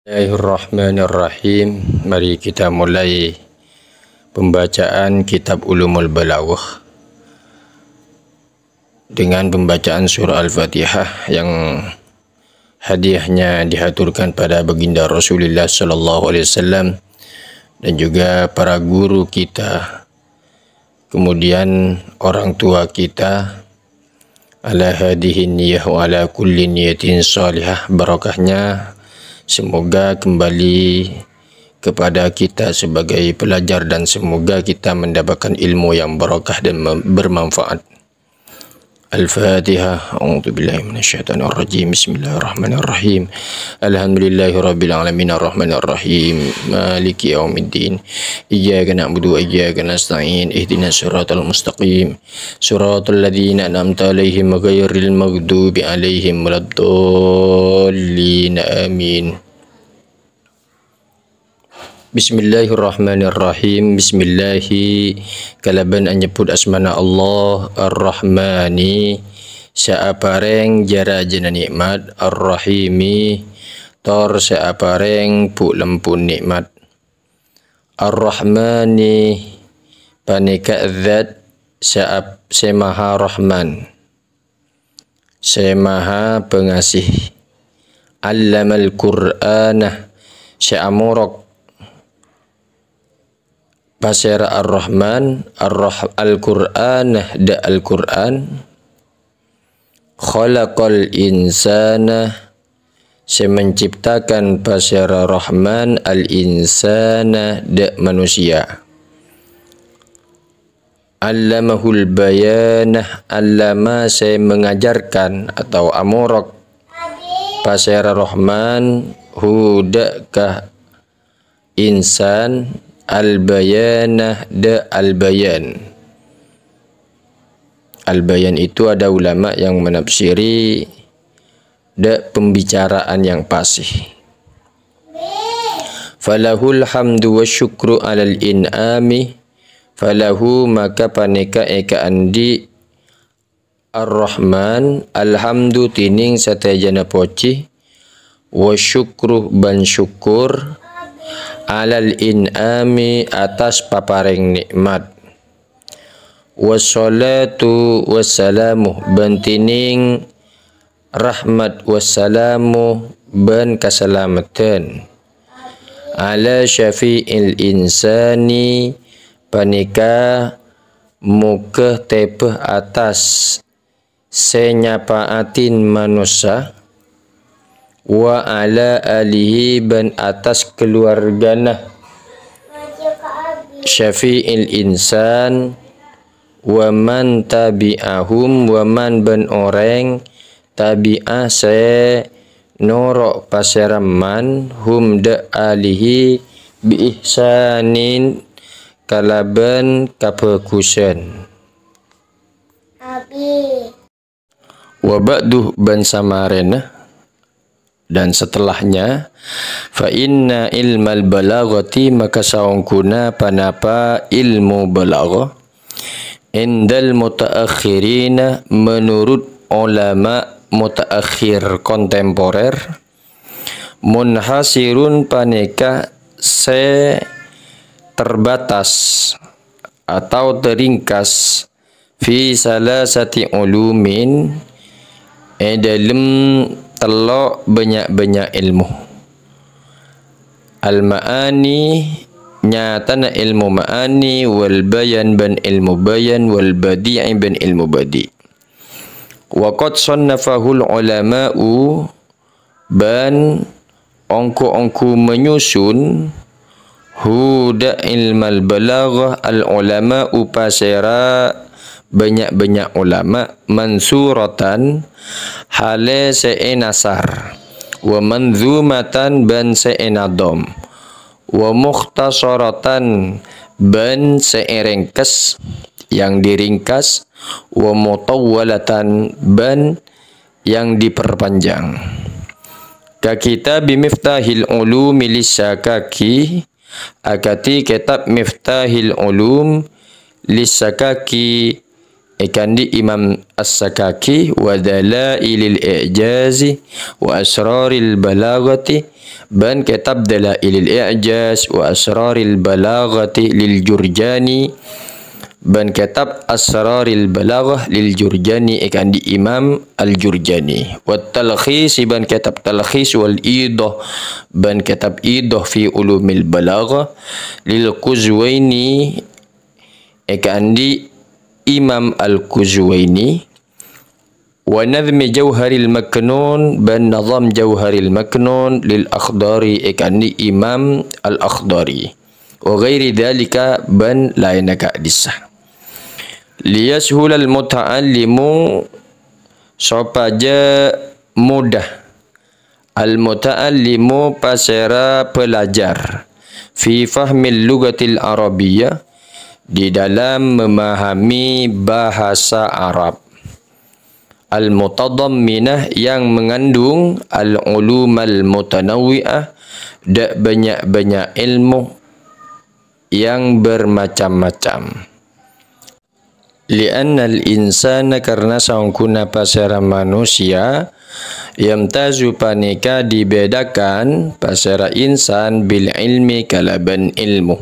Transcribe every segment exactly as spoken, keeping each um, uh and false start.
Bismillahirrahmanirrahim. Mari kita mulai pembacaan kitab Ulumul Balaghah dengan pembacaan surah Al-Fatihah yang hadiahnya dihaturkan pada baginda Rasulullah sallallahu alaihi wasallam dan juga para guru kita, kemudian orang tua kita, ala hadhihi niyah wa ala kulli niyatin shalihah. Barokahnya, semoga kembali kepada kita sebagai pelajar dan semoga kita mendapatkan ilmu yang barokah dan mem-, bermanfaat. Al-Fatihah. A'udzubillahi minasyaitonirrajim. Bismillahirrahmanirrahim. Alhamdulillahirabbil alamin, arrahmanirrahim, maliki yaumiddin. Iyyaka na'budu wa iyyaka nasta'in. Ihdinas siratal mustaqim. Siratal ladzina an'amta 'alaihim ghairil maghdubi 'alaihim waladdallin. Amin. Bismillahirrahmanirrahim. Bismillahi, kalabân anyebbhut asmana Allah, Ar-Rahmani, sè aparèng jâ-rajâna nè'mat, Ar-Rahimi, tor sè aparèng bu'-lempun nè'mat. Ar-Rahmani panèka Dzat sè ap-, sè Maha Rahman, sè Maha Pangasih. 'Allamal Qur'ana, sè amorok pasèra Ar-Rahman, Ar-Rah-, Al-Qur'ana, dâ' Al-Qur'an. Khalaqal insana, sè menciptakan pasèra Rahman, al-insana, dâ' manusia. 'Allamahul bayana, 'allama sè mengajarkan atau amorok pasèra Rahman, hu dâ' ka insan, al-bayana, dâ' al-bayan. Al-bayan itu ada ulama yang menafsiri dâ' pembicaraan yang fasih. Falahul hamdu wa syukru 'alal in'ami. Falahu, maka panèka èkaandi' Ar-Rahman, alhamdu, dhinèng sadhâjâna pojhi, wa syukru, bân syukur, 'alal in'ami, attas paparèng nè'mat. Wassalatu wassalamu, bân dhinèng rahmat wassalamu bân kasalameddhân. 'Ala syafi'il insani, panèka mogâ tèbâ attas sè nyapa'adhi manossa, wa 'ala alihi bân attas kaluwargana syafi'il insan, wa man tabi'ahum, wa man bân orèng tabi'a sè noro' pasèra man, hum dâ' alihi bi ihsanin kalabân kabhâghusân. Wa ba'du, bân samarèna, dan setelahnya, fa inna ilmal balaghati, maka saongghuna ponapa ilmu balaghah, indal mutaakhirina, menurut ulama mutaakhir kontemporer, munhasirun, panèka sè terbatas atau teringkas fi salasati ulumin, è dâlem tello' bânnya'-bânnya' èlmo. Al-ma'ani, nyatana èlmo ma'ani, wal bayan, bân èlmo bayan, wal badi'i, bân èlmo badi'. Wa qad shannafahul ulama'u, bân ongghu-ongghu manyusun, hu dâ' ilmal balaghah al-ulama'u pasèra bânnya'-bânnya' ulama, mansuratan, halè sè ènasar, wa manzumatan, bân sè ènadhom, wa mukhtasaratan, bân sè èrèngkes, yang diringkas, wa mutawwalatan, bân yang diperpanjang. Ka kitab Miftahil Ulum lis-Sakaki, akadhi kitab Miftahil Ulum lis-Sakaki, èkandi Imam As-Sakaki, wa Dalailil I'jazi wa Asraril Balaghati, bân kètab Dalailil I'jaz wa Asraril Balaghati lil Jurjani, bân kètab Asraril Balaghah lil Jurjani èkandi Imam Al-Jurjani. Wa Talkhis, bân kètab Talkhis, wal Idah, bân kètab Idah fi Ulumil Balaghah lil Quzwaini èkandi Imam Al-Quzwaini. Wa Nadhmi Jauharil Maknun, bân Nazam Jauharil Maknun lil Akhdari èkandi Imam Al-Akhdari. Wa ghairi dzalika, bân laènna ka'dissa. Liyashulal muta'allimu, sopajâ mudah al-muta'allimu, pasèra belajar, fi fahmil lughatil arabiyyah, di dalam memahami bahasa Arab. Al-mutadamminah, yang mengandung al-ulumal mutanawwi'ah, dâ' bânnya'-bânnya' ilmu yang bermacam-macam. Li'annal insana, karna saongghuna pasèra manusia, yamtazu, panèka dibedakan pasèra insan bil ilmi, kalabân ilmu.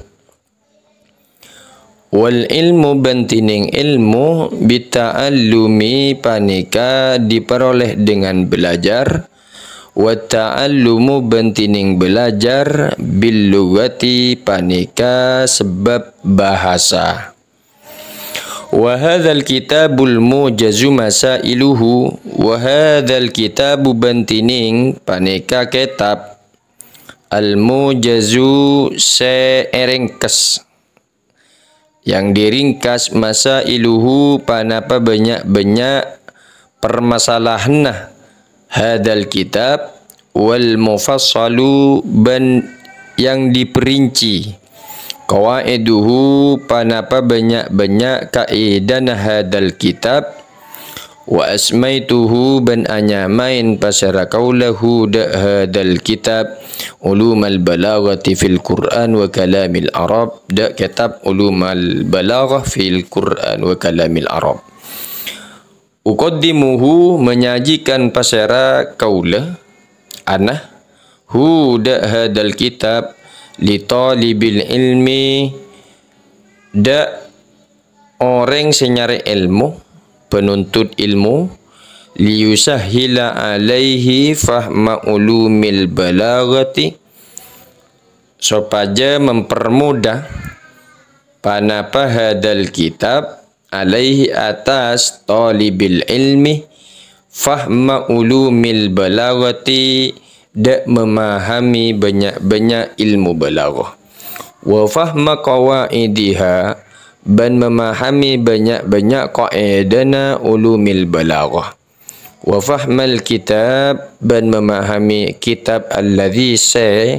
Wal ilmu, bân dhinèng ilmu, bita'allumi, panèka diperoleh dengan belajar, wa ta'allumu, bân dhinèng belajar, bil lughati, panèka sebab bahasa. Wa hadzal kitabul mu'jazu masailuhu, wa hadzal kitabu, bân dhinèng panèka kètab, al-mu'jazu, sè èringkes, yang diringkas, masailuhu, panapa bânnya'-bânnya' permasalahanna hadzal kitab, wal mufassalu, bân yang diperinci, qawaiduhu, panapa bânnya'-bânnya' kaidana hadzal kitab, wa asmaituhu, bân anyamaè pasèra kaulâ hu dâ' hadzal kitab, Ulumal Balaghati fil Qur'an wa Kalamil Arab, dâ' kètab Ulumal Balaghah fil Qur'an wa Kalamil Arab. Uqaddimuhu, menyajikan pasèra kaulâ, ana, hu dâ' hadzal kitab, li thalibil ilmi, dâ' orèng sè nyarè èlmo, penuntut ilmu, liyusahhila alaihi fahma ulumil balaghati, sopajâ mempermudah panapa hadzal kitab alaihi atas thalibil ilmi fahma ulumil balaghati, dâ' memahami bânnya'-bânnya' ilmu balaghah. Wa fahma qawaidiha, bân memahami bânnya'-bânnya' kaidana ulumil balaghah. Wa fahmal kitab, bân memahami kitab alladzi sè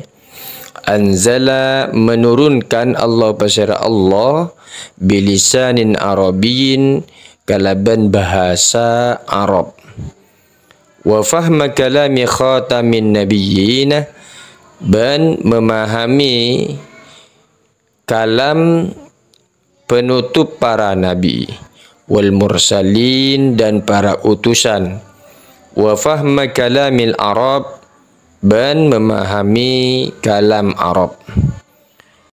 anzala, menurunkan Allah, pasèra Allah, bilisanin arabiyyin, kalabân bahasa Arab. Wa fahma kalami khatamin nabiyyina, bân memahami kalam penutup para nabi, wal mursalin, dan para utusan, wa fahma kalamil Arab, bân memahami kalam Arab.